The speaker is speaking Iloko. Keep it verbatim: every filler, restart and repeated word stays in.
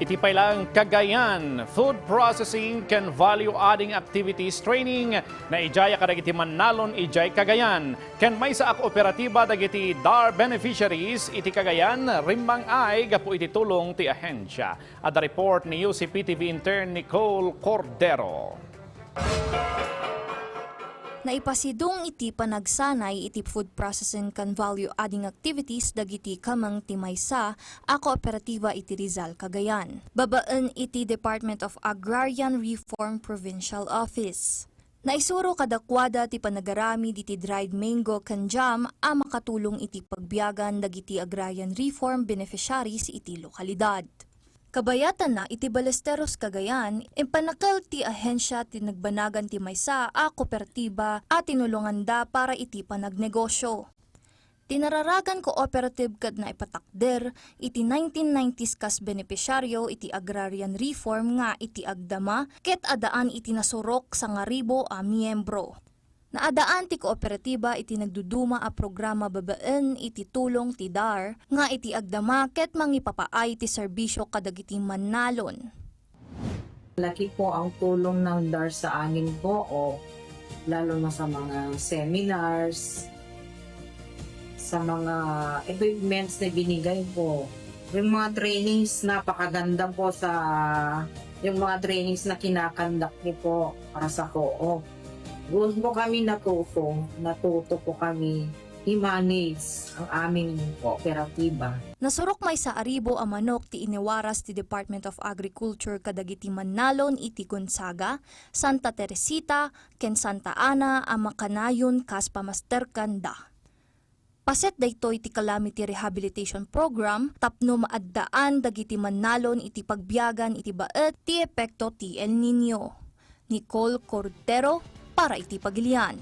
Iti pay laeng Cagayan, food processing ken value-adding activities training na idiay kadagiti mannalon idiay Cagayan, ken maysa a kooperatiba dagiti dar beneficiaries iti Cagayan rimmang-ay gapu iti tulong ti ahensya. Adda report ni U C P T V intern Nicole Cordero. Naipasidong iti panagsanay iti food processing ken value-adding activities dagiti kameng ti maysa a kooperatiba iti Rizal, Cagayan. Babaen iti Department of Agrarian Reform Provincial Office. Naisuro kadakuada ti panagaramid iti dried mango ken jam a makatulong iti pagbiagan dagiti agrarian reform beneficiaries iti lokalidad. Kabayatanna iti Ballesteros, Cagayan, impanakel ti ahensya ti nagbanagan ti maysa a kooperatiba a tinulonganda para iti panagnegosyo. Ti Nararagan Cooperative ket naipatakder iti nineteen nineties kas benepisyaryo iti agrarian reform nga iti agdama ket addaan iti nasurok sangaribu a miyembro. Naadaan ti kooperatiba iti nagduduma a programa babaen iti tulong ti dar nga iti agdama ket mangipapaay ti serbisyo kadagiti mannalon. Laki po ang tulong ng dar sa amin po, o lalo na sa mga seminars, sa mga equipments na binigay po. Yung mga trainings, napakaganda po sa yung mga trainings na kinakandak niyo po para sa co-op. Doon po kami natuto, natuto po kami i-manage ang aming kooperatiba. Nasurok maysa a ribu a manok ti iniwaras ti Department of Agriculture kadagiti mannalon iti Gonzaga, Santa Teresita, ken Santa Ana a makanayon kas pamasterkanda. Paset daytoy ti Calamity Rehabilitation Program tapno maaddaan dagiti mannalon iti pagbiagan iti baet ti epekto ti El Niño. Nicole Cordero para iti Pagilian.